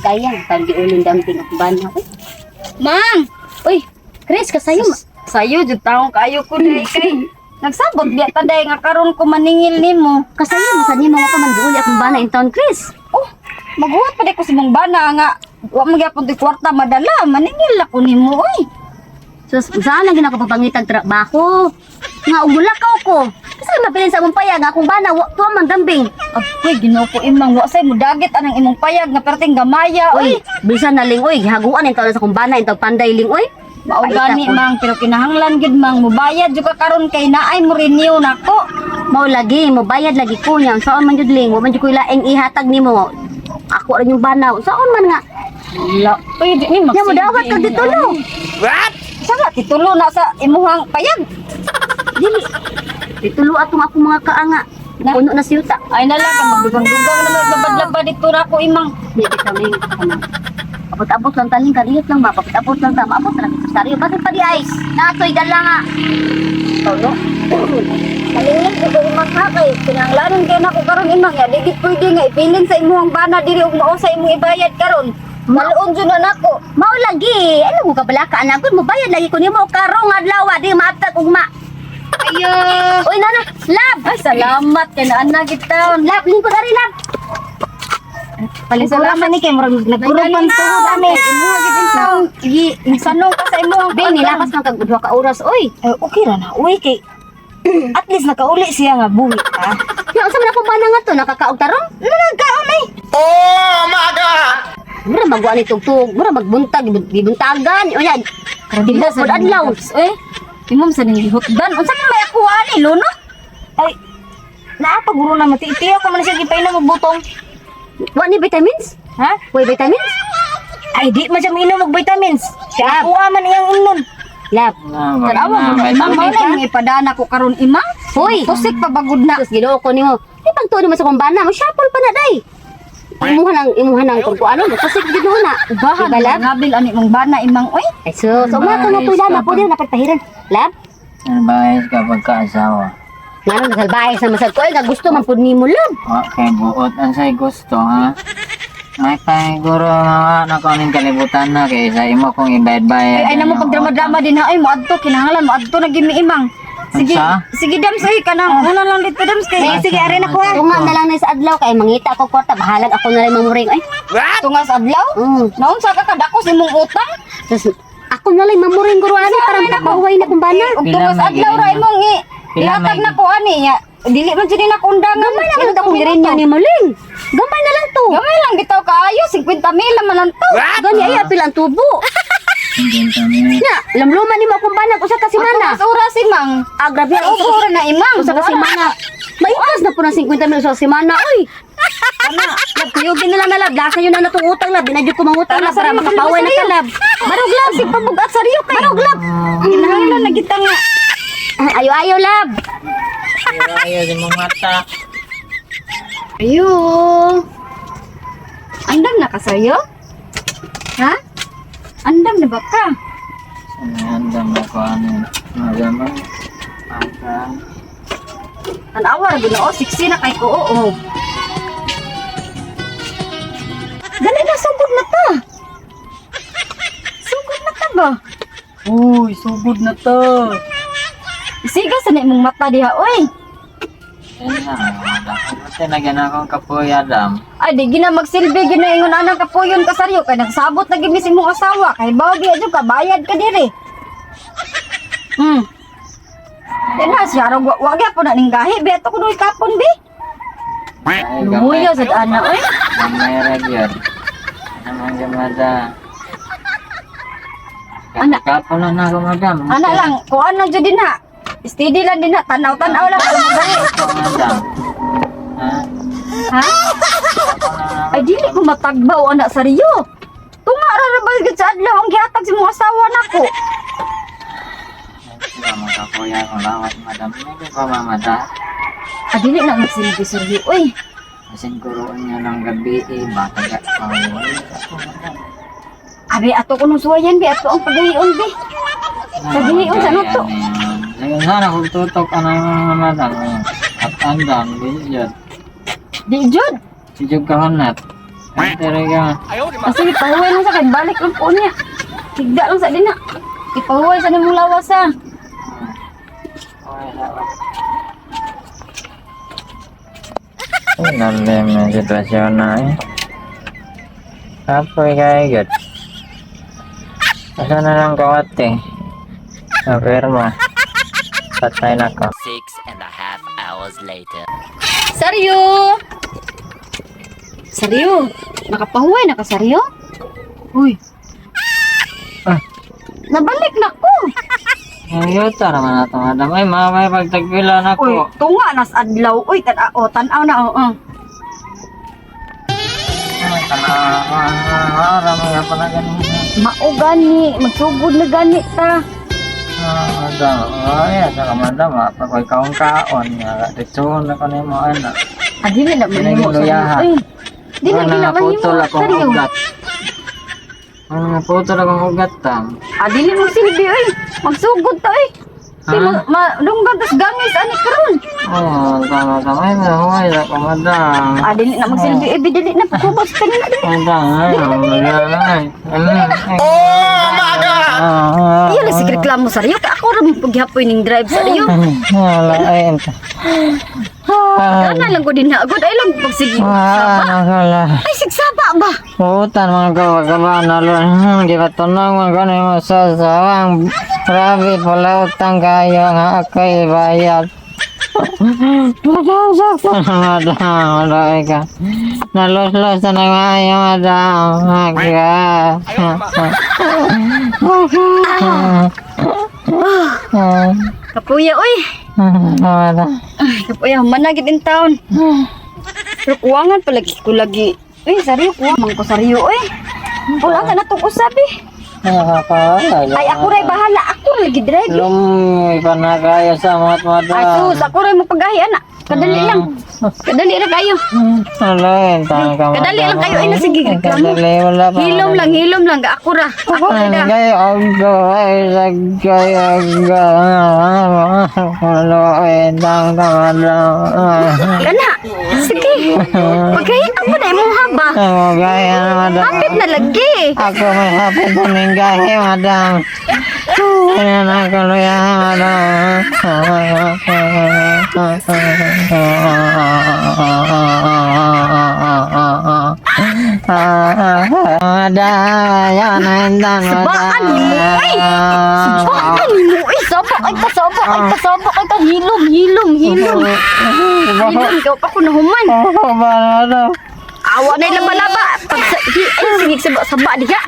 Sayang, tawag giulin damping ang bana. Uy, Mang! uy, Chris, kasayo ma. Sayo jud taong kaayo ko dai kay nagsabot biya ta day nga karon ko maningil nimo. Kasayo, masad nimo ako man giuli akong bana in town, Chris. Oh, maghuwat pa day ko sa imong bana nga wa man gyapon to'y kwarta madala, maningil ako nimo oy. So, saan lang gina ko pagpangitag trabaho? Nga, ugulakaw ko. Kasi mabilin sa among payag, akong bana, wa, tuwa man dambing. Agoy, Ginoo ko imang wa say mudagit anang imong payag nga perting gamaya Uy, oy. bisan na ling, uy, haguan yung taon sa akong bana, yung panday ling, uy. Mao gani mang pero kinahanglan gyud mang mubayad jud ka karon kay naay mo renew nako. Mao lagi, mo bayad lagi ko niya. Saan man jud ling, wa man jud ko laing ihatag nimo. Ako rin yung bana. Saan man nga? La, oy di ni Nya mo dawat kag ditulo. Sa nga titulo na sa imuhang payag. Dili. Ditulo atong akong mga kaanga. Puno na siyuta. Ay nala ka magdugang-dugang na maglabad-labad dito na ako imang. Di bitaw ning ano. Abot-abot lang taling kalihit lang ba? Abot-abot lang ta. Maabot na lang sa saryo. Bakit pa di ay? Natoy dala nga. Ikaw, no? Kalingin ko ko imang ha kay kinahanglanon kay nako karon imang ya di gid pwede nga ipilin sa imuhang bana diri ug mao sa imong ibayad karon. Maluon jud na nako. Mao lagi. Ano mo ka bala ka anak? Mo bayad lagi ko nimo karong adlaw di maabtag ugma. Ayo. Uy nana, lab. Ay salamat kay naa gid taon. Lab lingkod ari lab. Paling salamat ni kay murag nagkurupan tuhod ani. Imuha gid in taon. Gi nagsanong ka sa imuhang Be, nilapas man kag duha ka oras oy. Eh, okay ra na. Uy, kay at least nakauli siya nga buhi ha. Ya, unsa man akong bana nga to nakakaog tarong? Nagkaon ay. Oh my God! Mura magwa ni tugtog, mura magbuntag, gibuntagan. Unya, Dila sa adlaw. Eh, imong sa ning gihutdan. Unsa man may akuha ani luno? Ay, naapaguro na mati. Itiyo ko man siya gipainom og butong. Wa ni vitamins? Ha? Way vitamins? Ay, di man siya miinom og vitamins. Kaya kuha man iyang imnon. Lab. Tanawa mo na imang mao na imong ipadana ko karon imang. Hoy. Tusik pa bagud na. Sus, Ginoo ko nimo. Di pagtuon mo sa kong bana, mo shuffle pa na day. Imuha nang kung ano, tusik gid mo na. Ubahan Diba, lab? ngabil ani mong bana imang oy. Ay, so, so mga ka na na pwede na pagpahiran. Lab? Salbahe ka pagkaasawa. Ngano nasalbahe sa masag ko ay nga gusto man pud nimo lab. Wa kay buot ang say gusto ha. May paniguro nga na ko ning kalibutan na kay sa imo kong ibayad-bayad. Ay, ay namo pag drama-drama din ha ay moadto kinahanglan moadto na gimi imang. Sige, Unsa? sige dams oy kanang una lang dito dams kay. Sige, sige, are na ko, ha. Tunga na lang na sa adlaw kay mangita ako kwarta, bahalag ako na lang mamuring ay. Tunga sa adlaw. Naunsa ka kadako sa imong utang? Sus, ako na lang mamuring guro ani para makapahuway na kong bana. Ug Pila tunga sa may adlaw ra girinyo? imong i. Pila Ihatag may na ko ani ya. Dili man jud ni nakundangan. Gamay na lang akong girinyo ni Muling. Gamay na lang to. Gamay lang bitaw kaayo 50 mil man lang to. Gani ay apil ang tubo. Hindi kami. Nya, lamluman nimo akong banag usa ka semana. Ato mas oras imang. Ah, grabe ang Ubo ra na imang. usa ka semana. Maikas na po ng 50 mil usa ka semana, oy. Ana, lab kuyugin nila na lab. Lasa yun na natong utang lab. Dinadyo ko mangutang lab para makapaway na ka lab. Barog lab, Si pabugat sa riyo kay. Barog lab. Kinahanglan na kita nga. Ah, Ayo ayo lab. Ayo di mong mata. Ayo. Andam na ka sa'yo? Ha? Andam na ba ka? Andam na ko ano. Madam. Aka. Tanawa ra Ginoo, 60 na kay ko oo. Dali na sugod na ta. Sugod na ta ba? Uy, sugod na to. Isiga sa na imong mata diha oy. Yan lang, madam. Kasi nagyan akong kapoy, Adam. Ay di gina magsilbi ginaingon anang kapuyon ka saryo kay nagsabot na gid mi sa imong asawa kay bawo gyud ka bayad ka diri. Yan na siya ra wa gyapon na ning gahi bi ato kunoy kapon bi. Ay, Luya sad ana oy. Gamay ra gyud. Naman gamada. Ana. Kapon na ako, madam. Ana lang, kuan lang jud din ha. Steady lang din ha, tanaw-tanaw lang kung magahi. Madam. Ha? Ha? Ay dili ko matagbaw ana sa Rio. Tunga ra ra ba gyud sa adlaw ang gihatag sa imong asawa nako. Sila makakuya ko lawat, madam. Medyo pa mamata. Ah, dili na magsilbi sa Rio. Uy, Asin kuroon niya ng gabi, eh, bata ka. Ako, madam. abi ato ko nung suwayan bi ato ang pagahion bi. Pagahion sa nuto. Ngayon sana kung tutok, ano yung mga madam. At andam, di jud. Di jud. Si jud kahonat. Pero ka. Ah, sige, pahuway lang sa kay balik lang po niya. Higda lang sa dina. Ipahuway sa nimong lawas ha. Lalim ng sitwasyon na eh. Kapoy kay God. Asa na lang kawat eh. Ang pirma. Patay na ko. 6.5 hours later. Saryo! Saryo! Nakapahuway na ka, Saryo? Uy. Ah. Nabalik na ko. Ang yuta naman ato, madam. Ay, mamay pagtagpila na Uy, ko. tunga nas adlaw. Uy, tan-aw, tan-aw na, oo. Ay, tanawa. Rami ka pala ganun. Mao gani, magsugod na gani ta. Ah, madam. Ay, asa ka, madam. Ah, pag kaon kaon. Nga, ditsuhon na ko na yung mga anak. Ah, dili na Dili mahimo mo luyaha. Saryo. Uy, dili Ano gina nga mahimo putol akong Saryo. ugat. Ano nga putol akong ugat, tam. Ah, dili mo silbi oy. Magsugod ta oy. Si Ha? ma, ma dunggan tas gangis ani karon. Oh, tama, tama. Ay, mahuhay ako, madam. Ah, dili na magsilbi eh, dili na pagkubos kanina dili. Madam, ay, madam, ay. Ay, Oh my God! ah, Iya lang si reklamo Saryo kay ako ra man paghihapoy ning drive Saryo. Wala, ay, ito. Kana lang ko din na agad ay lang pagsige. Ah, wala. Ay sigsaba ba? Putan mga gawa-gawa na lon. Gipatunong mga ganun mo sa sawang. Grabe pala utang kayo nga ako'y bayad. Madam, sakto na madam. Wala ka. Nalos-los na naman yung madam. Aga. Kapuya oy. Madam. Ay, kapuya managit in town. Pero kuwangan pala ko lagi. Uy, Saryo kuwang man ko Saryo oy. Wala ka na tong usab eh. Ay, ako ray bahala. Ako ra lagi drive. Lumi pa na kayo sa mga madam. Ay, sus, ako ray mo pagahi, anak. Kadali lang. Kadali ra kayo. Wala, entang ka Kadali lang kayo. Ay, nasige, reklamo. Kadali, wala pa. Hilom lang, hilom lang. Ako ra. Ako ra da. Ay, aggo, ay, sagay, aggo. Wala, entang ka madam. Kana. Sige. Pagahi ako na imong haba. Ako gaya na, madam. Hapit na lagi. Ako may hapit na ning gahe, madam. Kaya na ako luya, madam. Madam, yan na entang, madam. Sabaan ni mo, ay. Sabaan ni mo. Ay, saba ay ka, saba ay ka, saba ay ka. Hilom, hilom, hilom. Hilom, ikaw pa ko nahuman. Ako ba, madam? Awa na ilang balaba. Pag sa, hi, ay, sige, saba, saba diha.